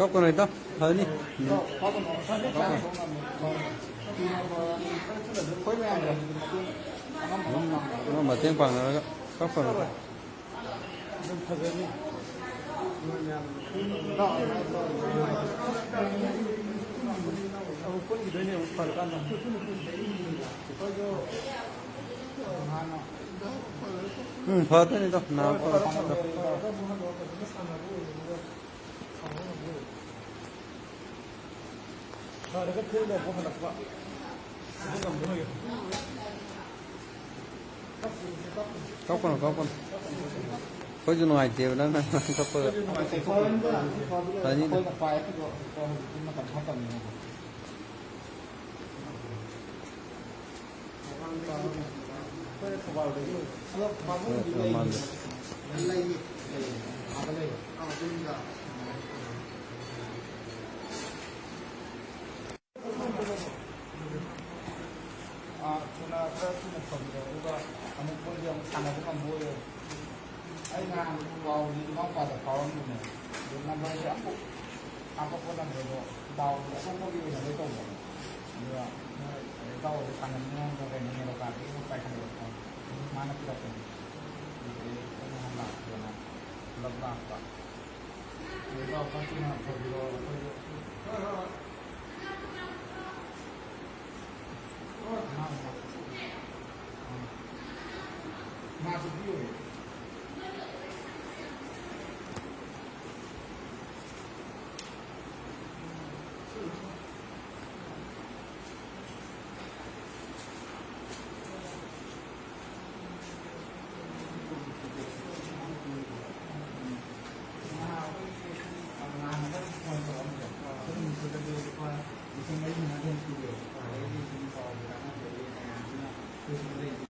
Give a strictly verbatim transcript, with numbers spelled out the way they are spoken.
ꯀꯞꯀꯅꯨ ꯏꯇꯥꯎ, ꯐꯅꯤ꯫ ꯎꯝ꯫ ꯑꯗꯨꯝ ꯃꯇꯦꯡ ꯄꯥꯡꯅꯔꯒ ꯀꯞꯀꯅꯨ ꯏꯇꯥꯎ꯫ ꯑꯗꯨꯝ ꯐꯖꯅꯤ꯫ ꯅꯣꯏ ꯃꯌꯥꯝ ꯑꯃꯨꯛ ꯄꯨꯟꯈꯤꯗꯣꯏꯅꯦ ꯑꯃꯨꯛ ꯐꯔꯀꯥꯟꯗ꯫ ꯑꯩꯈꯣꯏꯁꯨ ꯍꯥꯟꯅ ꯎꯝ, ꯐꯗꯣꯏꯅꯤꯗ, ꯅꯥꯕ ꯐꯔꯀꯥꯟꯗ꯫ ꯐꯔꯒ ꯐꯤꯜꯗ ꯑꯃꯨꯛ ꯍꯜꯂꯛꯄ꯫ ꯑꯗꯨ ꯉꯝꯗꯣꯏꯅꯣ? ꯀꯞꯀꯅꯨ, ꯀꯞꯀꯅꯨ꯫ ꯑꯩꯈꯣꯏꯁꯨ ꯅꯨꯡꯉꯥꯏꯇꯦꯕ ꯅꯪꯅ ꯀꯞꯄꯒ꯫ ꯐꯅꯤꯗ꯫ ꯑꯩꯈꯣꯏꯅ ꯄꯥꯏ ꯍꯧꯖꯤꯛꯇꯤ ꯃꯇꯝ ꯐꯠꯇꯕꯅꯤꯅꯀꯣ꯫ ꯑꯥ, ꯊꯨꯅ, ꯈꯔ ꯊꯨꯅ ꯐꯕꯤꯔꯣ, ꯑꯗꯨꯒ ꯑꯃꯨꯛ ꯃꯣꯏꯁꯦ ꯑꯃꯨꯛ ꯁꯥꯟꯅꯕ ꯉꯝꯕ ꯑꯣꯏꯔꯣ꯫ ꯑꯩ ꯅꯍꯥꯟ ꯄꯥꯎꯗꯤ ꯏꯅꯥꯎꯄꯥꯗ ꯐꯥꯎꯔꯝꯕꯅꯦ, ꯑꯗꯨ ꯅꯝꯕꯔꯁꯦ ꯑꯃꯨꯛ ꯍꯥꯄꯛꯄ ꯅꯝꯕꯔꯗꯣ ꯄꯥꯎꯗꯤ ꯑꯇꯣꯞꯄꯒꯤ ꯑꯣꯏꯅ ꯂꯣꯏ ꯇꯧꯕꯅꯦ꯫ ꯑꯗꯨꯒ ꯃꯣꯏ ꯏꯇꯥꯎ ꯍꯣꯏ ꯁꯥꯟꯅꯅꯤꯡꯉꯝꯗ ꯀꯩꯅꯣ ꯅꯦꯔꯣꯀꯥꯗꯒꯤ ꯑꯃꯨꯛ ꯄꯥꯏꯈꯠꯂꯛꯄ, ꯃꯥꯅ ꯄꯤꯔꯛꯄꯅꯦ꯫ ꯑꯗꯨꯗꯒꯤ ꯑꯩ ꯅꯍꯥꯟ ꯂꯥꯛꯀꯦꯅ ꯄꯨꯂꯞ ꯂꯥꯛꯄ꯫ ꯑꯗꯨ ꯏꯇꯥꯎ ꯈꯔ ꯊꯨꯅ ꯐꯕꯤꯔꯛꯑꯣ ꯑꯩꯈꯣꯏꯁꯨ꯫ ꯍꯣꯏ, ꯍꯣꯏ, ꯍꯣꯏ꯫